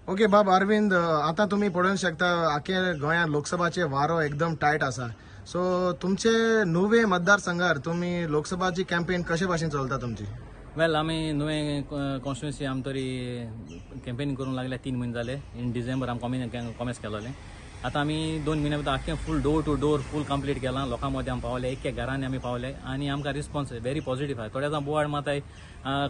Okay बाब अरविंद, आतां तुमी पळोवंक शकता आखे गोंयांत लोकसभाचे वारो एकदम टायट आसा. सो तुमचे नुवे मतदारसंघार तुमी लोकसभाची कॅम्पेन कशे भाशेन चलता तुमची? वेल, आमी नुवें कॉन्स्टिट्युन्सी आम तरी कॅम्पेन करूंक लागल्या 3 म्हयने जाले. इन डिसेंबर आमी कॉमेस केलोलें. आतां आमी 2 म्हयन्या भितर आख्खें full door to door full complete केलां. लोकां मदें आमी पावले, एक एक घरांनी आमी पावले आनी आमकां रिस्पॉन्स व्हेरी पॉजिटीव आहा. थोडे जाण बोवाळ मारताय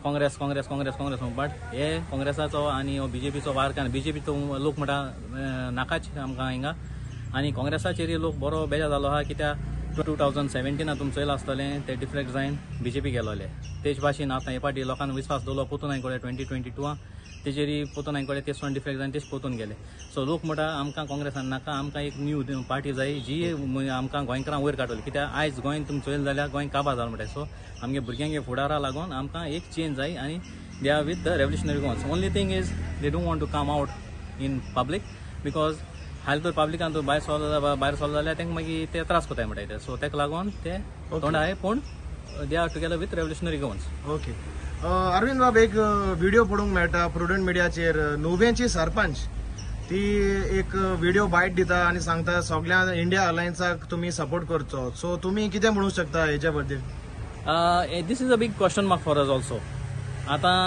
काँग्रेस काँग्रेस काँग्रेस काँग्रेस, बट हे काँग्रेसाचो आनी हो बीजेपीचो वार कारण बीजेपीचो लोक म्हणटा नाकाच आमकां हिंगा आनी काँग्रेसाचेर लोक बरो बेजार जालो आहा. कित्याक 2017 तुमी चोयलां आसतलें ते डिफ्लेक्ट जायन बीजेपी गेलोले. तेच भाशेन आतां हे फावटी लोकांनी विस्वास दवरलो पोतून हांवें कळ्ळें 2022 तेजेर पोतून हांवें कळ्ळें ते डिफ्लेक्ट जायन तेच पोतून गेले. सो लोक म्हणटा आमकां काँग्रेसान नाका, आमकां एक न्यू पार्टी जाय जी आमकां गोंयकारांक वयर काडटली. कित्याक आयज गोंय तुमी चोयलें जाल्यार गोंय काबार जालां म्हणटा. सो आमगे भुरग्यांगे फुडारा लागून आमकां एक चेंज जाय आनी they are with the Revolutionary Goans. Only thing is they don't want to come out in public because हाल तर पब्लिकान तूं भायर सरलो भायर सरलो जाल्यार तांकां मागीर ते त्रास कोताय म्हणटाय ते. सो ताका लागून ते तोंड आहाय, पूण they are together with Revolutionary Goans. Okay Arvind बाब, एक व्हिडिओ पळोवंक मेळटा प्रुडंट मिडियाचेर, नुवेंची सरपंच ती एक व्हिडिओ बायट दिता आनी सांगता सगळ्या इंडिया अलायन्साक तुमी सपोर्ट करचो. सो तुमी कितें म्हणूंक शकता हेच्या बद्दल? This is a big question mark for us also. आतां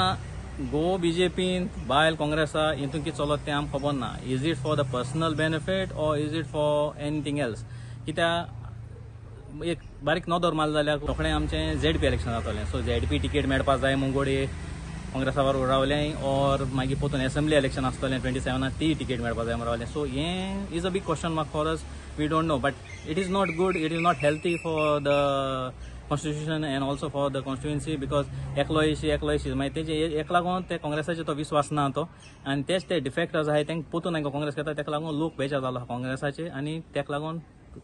गोवा बीजेपीन बायल काँग्रेसा हितून कितें चलत तें आमकां खबर ना. Is it for the personal benefit or is it for anything else? कित्याक एक बारीक नदर मारली जाल्यार रोखडें आमचें झेडपी इलेक्शन जातलें. सो झेडपी टिकेट मेळपाक जाय म्हूण गोडये काँग्रेसा बरोबर रावलें ऑर मागीर पोतून एसेंब्ली इलेक्शन आसतलें 27 ती टिकेट मेळपाक जाय म्हूण रावलें. सो हें is a big question mark for us. We don't know, but it is not good, it is not healthy for the constitution and also for the constituency because एकलो येशी एकलो येशी मागीर तेजे एक लागून ते काँग्रेसाचेर तो विस्वास ना तो आनी तेच ते डिफेक्टर्स आहाय तांकां पोतून हांकां काँग्रेस घेता. ताका लागून लोक बेजार जालो आहा काँग्रेसाचेर आनी ताका लागून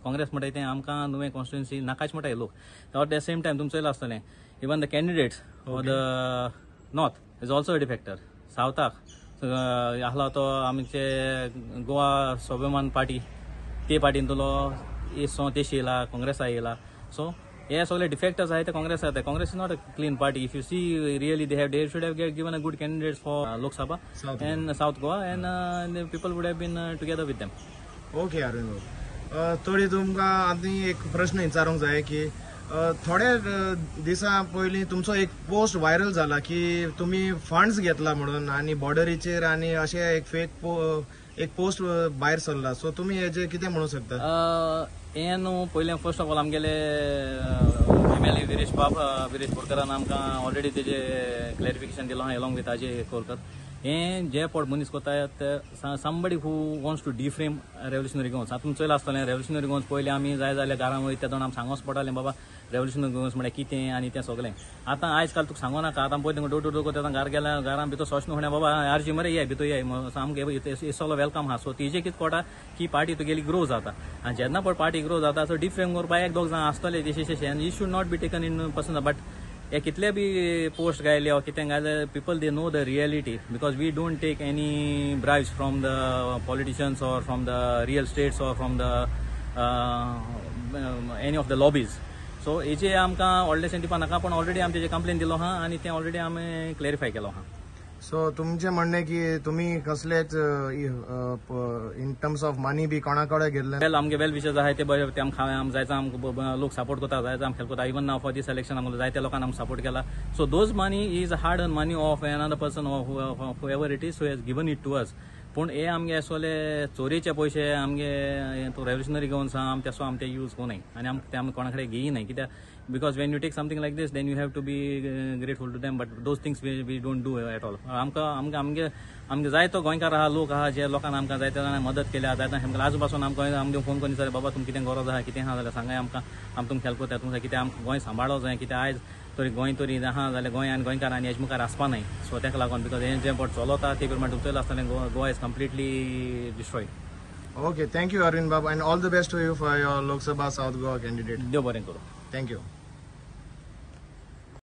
काँग्रेस म्हणटाय तें आमकां नुवें कॉन्स्टिट्युन्सी नाकाच म्हणटाय लोक. एट the same time तुमी चोयलां आसतलें even the candidates for the north is also a defector. सावथाक आहलो तो आमचे गोवा स्वाभिमान पार्टी ते पार्टींतलो तेशी येयला काँग्रेसा येयला. सो हे सगळे डिफेक्टर्स आहाय ते काँग्रेस आहाय. Congress is not a clean party. If you see really they should have get given a good candidates for Lok Sabha and South Goa and people would have been together with them. Okay Arvind बाब, थोडी तुमकां आनी एक प्रश्न विचारूंक जाय की थोडे दिसां पयलीं तुमचो एक पोस्ट व्हायरल जाला की तुमी फंड्स घेतला म्हणून आनी बॉर्डरीचेर आनी अशें एक फेक एक पोस्ट भायर सरला. सो तुमी हेजेर कितें म्हणूंक शकता? हें न्हू पयलें फर्स्ट ऑफ ऑल आमगेले एमएलए विरेश बाब विरेश बोरकरान आमकां ऑलरेडी तेजें क्लॅरिफिकेशन दिलां आहा एलॉंग विथ अजय कोरकर. हें जे पोट मनीस कोताय ते somebody who wants to defame Revolutionary Goans. आतां तुमी चोयलां आसतलें रेवोल्युशनरी गोवन्स पयलीं आमी जाय जाल्यार घरां वयता तेन्ना आमी सांगोच पडटालें बाबा रेवोल्युशनरी गोवन्स म्हळ्यार कितें आनी तें सगळें. आतां आयज काल तुका सांगो नाका. आतां पळय डोर टू डोर कोता घर गेल्या घरां भितर सोच न्हू बाबा आरजी मरे ये भितर ये आमकां सगळो welcome आहा. सो तेजें कितें कोटा की पार्टी तुगेली ग्रो जाता आनी जेन्ना पळय पार्टी ग्रो जाता सो डिफ्रेम करपाक एक दोग जाण आसतले तशें आनी it should not be taken in person. But हे कितले बी पोस्ट गायले or कितें गायले people they know the reality because we don't take any bribes from the politicians or from the real estates or from the any of the lobbies. So हेजे आमकां व्हडलेशें दिवपा नाका, पूण ऑलरेडी आमी तेजें कंप्लेन दिलो आहा आनी तें ऑलरेडी आमी क्लॅरिफाय केलो आहा. सो तुमचें म्हणणें की तुमी कसलेच इन टर्म्स ऑफ मनी बी कोणा कडेन घेतलें? वेल, आमगे वेल विशर्स आहाय ते बरे, ते आमकां आम जायते आमकां लोक सपोर्ट करता, जायते आमकां हेल्प करता. Even now for this election आमकां जायते लोकांनी आमकां सपोर्ट केला. So those money is hard earn money of another person whoever it is who has given it to us. पूण हे आमगे असले चोरयेचे पयशे आमगे रेवोल्युशनरी गोवन्स आहा आम तेसो आम ते यूज कोनाय आनी आम ते आमी कोणा कडेन घेयी नाय. कित्याक because when you take something like this then you have to be grateful to them, but those things we don't do at all. आमकां आमकां आमगे आमगे जायतो गोंयकार आहा लोक आहा जे लोकांक आमकां जायते जाणां मदत केल्या, जायते आमकां आजू पासून आमकां आमगे फोन करून विचारले बाबा तुमकां कितें गरज आहा कितें आहा जाल्यार सांगाय आमकां, आमी तुमकां हेल्प करता. तुमकां कितें आमकां गोंय सांबाळो जाय कित्याक आयज तरी गोंय तरी आहा जाल्यार गोंय आनी गोंयकार आनी हेज मुखार आसपा नाय. सो ताका लागून because हें जें पट चलता ते प्रमाणे तुमकां चोयलां आसतलें Goa is completely destroyed. Okay, thank you Arvind Bab and all the best to you for your Lok Sabha South Goa candidate. देव बरें करूं. Thank you.